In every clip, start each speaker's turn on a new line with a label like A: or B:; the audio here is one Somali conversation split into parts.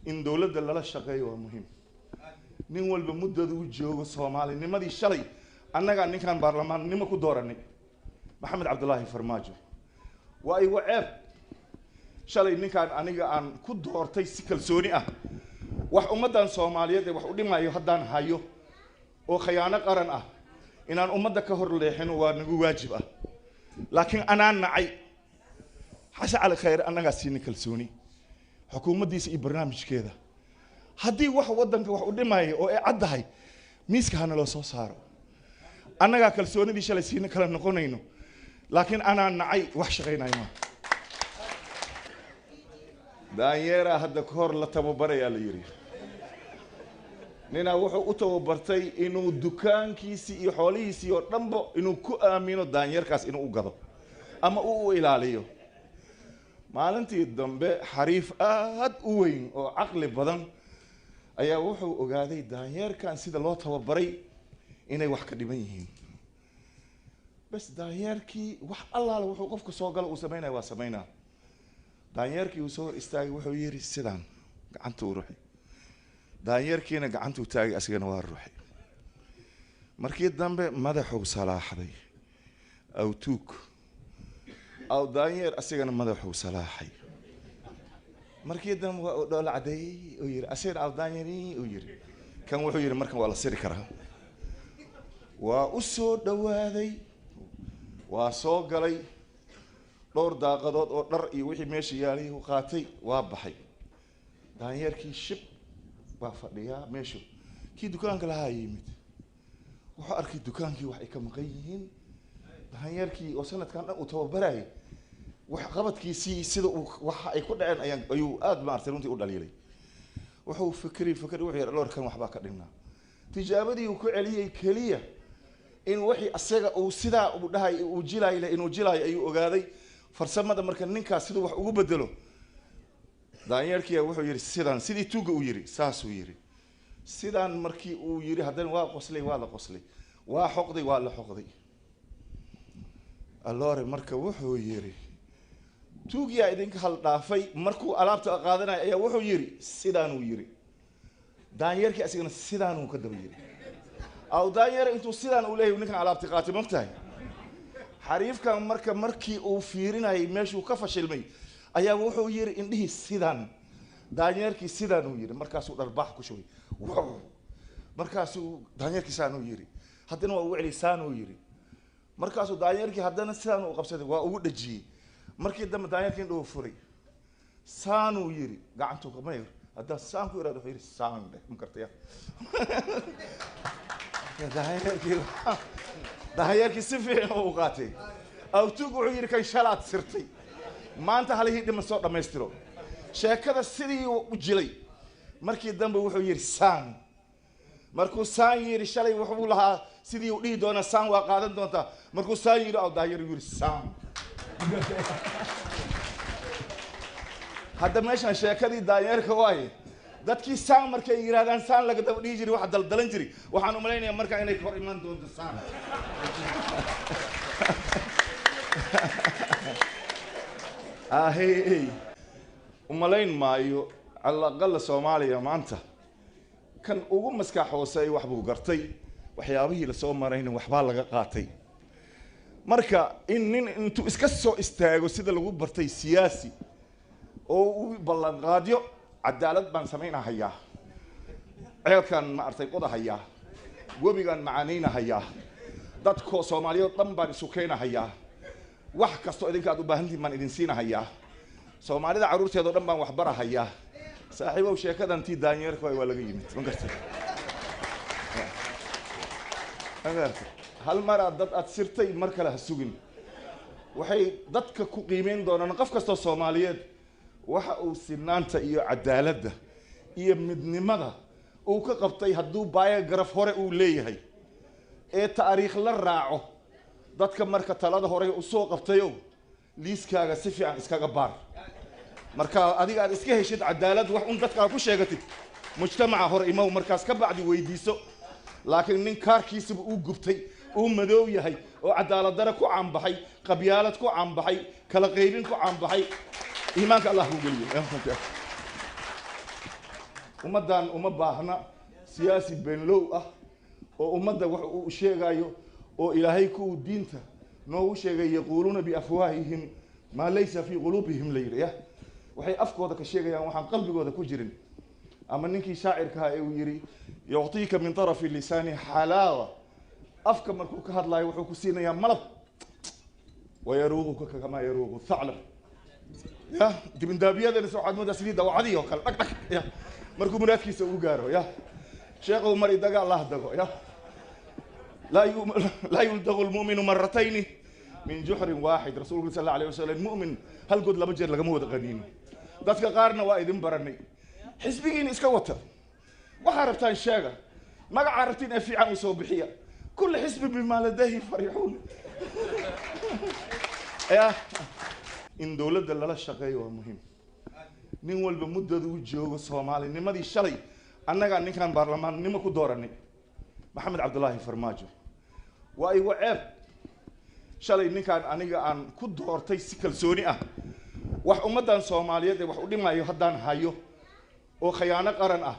A: In dowladda lala shaqeeyo waa muhiim. Nin walba muddada uu joogo Soomaalinimadii shalay annagaa ninkan baarlamaannimo ku dooranay, Maxamed Cabdulaahi Farmaajo. Waa igu ceeb shalay ninkaan aniga aan ku doortay si kalsooni ah, wax ummaddan Soomaaliyeed ee wax u dhimayo haddaan hayo oo khayaano qaran ah, inaan ummadda ka hor leexino waa nagu waajib ah. Laakiin anaa nacay Xasan Cali Khayre, annagaa siina kalsooni xukuumaddiisa iyo barnaamijkeeda. Haddii wax waddanka wax u dhimaya oo ay caddahay, miiska hana loo soo saaro, annagaa kalsoonidii shalay siina kala noqonayno. Laakiin anaa nacay, wax shaqaynayo maa. Daanyeeraa hadda ka hor la tababarayaa la yidhi. Ninaa wuxuu u tababartay inuu dukaankiisii iyo xoolihiisii oo dhanba inuu ku aamino daanyeerkaas, inuu u gado ama uu u ilaaliyo. Maalintii dambe xariif aad u weyn oo caqli badan ayaa wuxuu ogaaday daanyeerkan sida loo tababaray inay wax ka dhiman yihiin. Bas, daanyeerkii wax allaala wuxuu qofka soo galo uu samaynaya waa samaynaa. Daanyeerkii uu soo hor istaagay, wuxuu yidhi sidaan, gacanta uu ruxay. Daanyeerkiina gacantuu taagay, asigana waa ruuxay. Markii dambe madaxuu salaaxday aw tuug aw daanyeer, asigana madaxuu salaaxay. Markii dambe waa uu dhoola cadeeyey, uu yidhi asigana aw daanyeer, uu yidhi kan wuxuu yidhi markan waa la siri karaa. Waa u soo dhawaaday, waa soo galay, dhowr daaqadood oo dhar iyo wixii meesha yaalay uu qaatay, waa baxay. Daanyeerkii shib baa fadhiyaa meeshu. Kii dukaanka lahaa yimid, wuxuu arkay dukaankii wax ay ka maqan yihiin. Daanyeerkii oo sanadkan dhan uu tababarayay, wax qabadkiisii sida uu waxa ay ku dhaceen ayaan ayuu aada maaragtay runtii u dhaliilay. Wuxuu fikri fikri, wuxuu yidhi dhowrkan waxbaa ka dhignaa. Tijaabadii uu ku celiyey keliya in wixii asaga uu sidaa uu dhahay uu jilaay leh inuu jilaayo ayuu ogaaday. Farsamada marka ninkaas siduu wax ugu bedelo, daanyeerkiya wuxuu yidhi sidaan, sidii tuuga uu yidhi saasuu yidhi sidaan. Markii uu yidhi haddana waa qoslay, waa la qoslay, waa xoqday, waa la xoqday. Alore marka wuxuu yidhi tuugyaa idinka hal dhaafay. Markuu alaabta qaadanaya ayaa wuxuu yidhi sidaanuu yidhi. Daanyeerkii asigana sidaanuu ka daba yidhi. Aw daanyeer intuu sidaan uu leeyahy ninkan alaabti qaatay, mogtahay xariifkan. Marka markii uu fiirinayay meeshuu ka fashilmay ayaa wuxuu yidhi indhihii sidaan, daanyeerkii sidaanuu yidhi. Markaasuu dharbaax ku shubay, wow! Markaasuu daanyeerkii saanuu yidhi, haddana waa ugu celiyay, saanuu yidhi. Markaasuu daanyeerkii haddana sidaan uu qabsaday, waa ugu dhejiyey. Markii dambe daanyeerkii indhuhu furay, saanuu yidhi, gacantuu kamay. Haddaan saan ku iraado, wuxuu yidhi saan dheh, ma kartaya. Daanyeerkii si fiican u qaatay. Awtug wuxuu yidhi kan shalaad sirtay, maanta halihii dhiman soo dhammaystiro. Sheekada sidii u jilay. Markii dambe wuxuu yidhi saan. Markuu saan yidhi, shalay wuxuu lahaa sidii uu dhihi doonaa saan waa qaadan doontaa. Markuu saan yidhi, aw daanyeer yidhi saan. Hadda meeshan sheekadii daanyeerka waaye. Dadkii saan markay yidhahdaan saan laga daba dhihi jiray, waxa daldalan jiray, waxaan umalaynayaa markaa inay kor iman doonto saan. Ahey, umalayn maayo. Cala aqala Soomaaliya maanta kan ugu maskax hooseey wax buu gartay, waxyaabihii lasoo marayna waxbaa laga qaatay. Marka in nin intuu iska soo istaago sida lagu bartay siyaasi oo uu ballanqaadyo cadaalad baan samaynahayaa, ceelkaan maaragtay qodahayaa, webigaan macaanaynahayaa, dadko Soomaaliyeed dhan baan isu keenahayaa, wax kastoo idinka aad u baahantihin baan idin siinahayaa, Soomaalida carruurteeda o dhan baan waxbarahayaa, saaxiibow, sheekadan tii daanyeerka waay, waa laga yimid. Ma gartay? Ma gartay? Hal mar aad dad aad sirtay, mar kale ha sugin. Waxay dadka ku qiimeyn doonaan qof kastoo Soomaaliyeed waxa uu sinaanta iyo cadaaladda iyo midnimada uu ka qabtay. Hadduu biograph hore uu leeyahay ee taariikh la raaco dadka marka talada hore usoo qabtayow, liiskaaga si fiican iskaga baar. Marka adiga aad iska heshid cadaalad wax un dadka aad ku sheegatid, mujtamaca hor imow, markaas ka bacdi weydiiso. Laakiin nin kaarkiisaba uu gubtay, uu madoow yahay, oo cadaalad dare ku caanbaxay, qabyaalad ku caanbaxay, kala qaybin ku caanbaxay, iimaanka Allah kuu geliyo. Ummaddan uma baahna siyaasi beenlow ah oo ummadda wax uu sheegayo oo Ilaahay kuwu diinta noogu sheegay yaquuluuna biafwaahihim maa laysa fii quluubihim la yidhi. Ya, waxay afkooda ka sheegayaan waxaan qalbigooda ku jirin. Ama ninkii shaacirkaha ee uu yidhi yuctiika min tarafi lisaani xalaawa, afka markuu ka hadlaayo wuxuu ku siinayaa malab, wayaruuquka kamaa yaruuqu thaclab. Ya, dibindaabiyadana soo waxaad moodaa sidii dawacadii oo kale dhag dhag, ya, markuu muraadkiisa uu gaaro. Ya sheekhow, mar idaga Allah dago. Ya, laa yuldaqu lmu'minu maratayni min juxrin waaxid. Rasuulku sal alla alayh wasalam, mu'min hal god laba jeer lagama wada qaniino. Dadka qaarna waa idin baranay, xisbigiina iska wata, waxaa rabtaan sheega, magacaa rabtiin ee fiican u soo bixiya. Kulli xisbi bimaa ladayhi farixuun. Ya, in dowladda lala shaqeeyo waa muhiim. Nin walba muddada uu joogo soomaalinimadii shalay annagaa ninkaan baarlamaannimo ku dooranay, Maxamed Cabdullaahi Farmaajo, waa igu ceeb shalay ninkaan aniga aan ku doortay si kalsooni ah. Wax ummaddan Soomaaliyeed ee wax u dhimayo haddaan hayo oo khayaano qaran ah,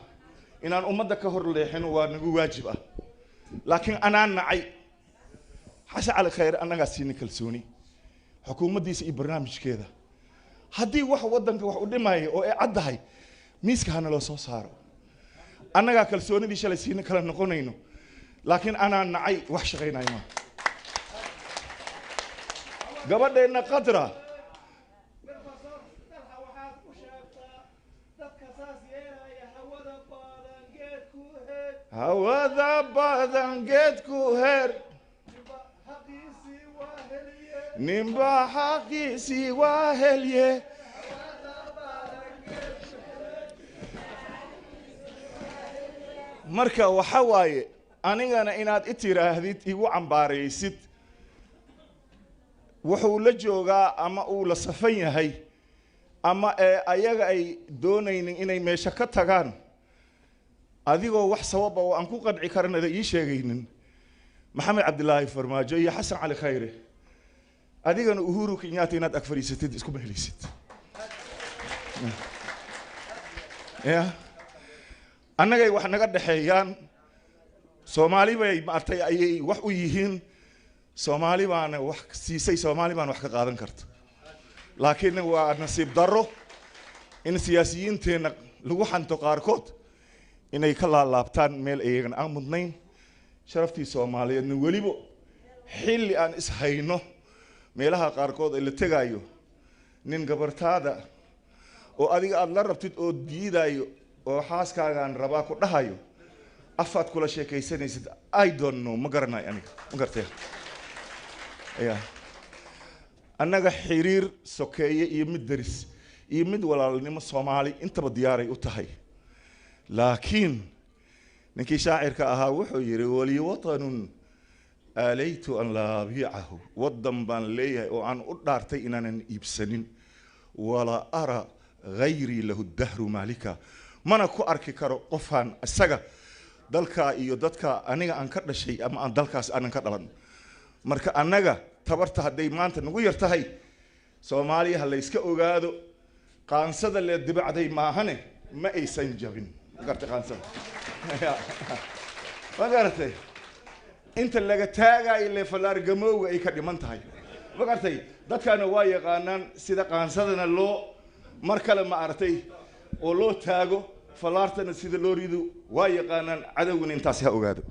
A: inaan ummadda ka hor leexino waa nagu waajib ah. Laakiin anaa nacay. Xasan Cali Khayre annagaa siina kalsooni xukuumaddiisa iyo barnaamijkeeda. Haddii wax waddanka wax u dhimaya oo ay caddahay, miiska hana loo soo saaro, annagaa kalsoonidii shalay siina kala noqonayno. Laakiin anaa nacay, wax shaqaynayo maa. Gabadheenna Qadra
B: Dalxa, waxaad u sheegtaa dadka saas yeelaya hawada badan geedku heer.
A: Hawada badan geedku heer.
B: Ninba xaqiisii waa heliye.
A: Ninba xaqiisii waa helye. Marka waxa waaye, anigana inaad i tiraahdid igu cambaaraysid wuxuu la joogaa ama uu la safan yahay ama ee ayaga ay doonaynin inay meesha ka tagaan, adigoo wax sababa oo aan ku qanci karanada ii sheegaynin. Maxamed Cabdilaahi Farmaajo iyo Xasan Cali Khayre, adigana Uhuru Kenyatta inaad ag fadhiisatid iskuma helaysid. Ya, annagay wax naga dhexeeyaan, Soomaali bay maartay ayay wax u yihiin, Soomaali baana wax siisay, Soomaali baana wax ka qaadan karta. Laakiin waa nasiib darro in siyaasiyiinteenna lagu xanto qaarkood inay ka laalaabtaan meel iyagan aan mudnayn, sharaftii Soomaaliyeedna weliba xilli aan is hayno meelaha qaarkood ee la tegaayo, nin gabartaada oo adiga aada la rabtid oo diidayo oo xaaskaagaan rabaa ku dhahayo, afaad kula sheekaysanaysid, I don't know, ma garanayo aniga, ma gartay. Ya, annaga xiriir sokeeye iyo mid deris iyo mid walaalnimo Soomaali intaba diyaaray u tahay. Laakiin ninkii shaacirka ahaa wuxuu yidhi wali watanun aalaytu an laa abiicahu, waddan baan leeyahay oo aan u dhaartay inaanan iibsanin, walaa ara gayrii lahu dahru maalika, mana ku arki karo qofaan isaga dalkaa iyo dadka aniga aan ka dhashay ama aan dalkaas aanan ka dhalan. Marka annaga tabarta hadday maanta nagu yar tahay, Soomaaliya ha layska ogaado, qaansada lee dibacday maahane ma aysan jabin. Ma garatay? Qaansada ma garatay inta laga taagayo lee fallaargamowga ay ka dhiman tahay. Ma garatay? Dadkana waa yaqaanaan sida qaansadana loo mar kale ma aragtay oo loo taago, fallaartana sida loo rido waa yaqaanaan. Cadowgana intaasi ha ogaado.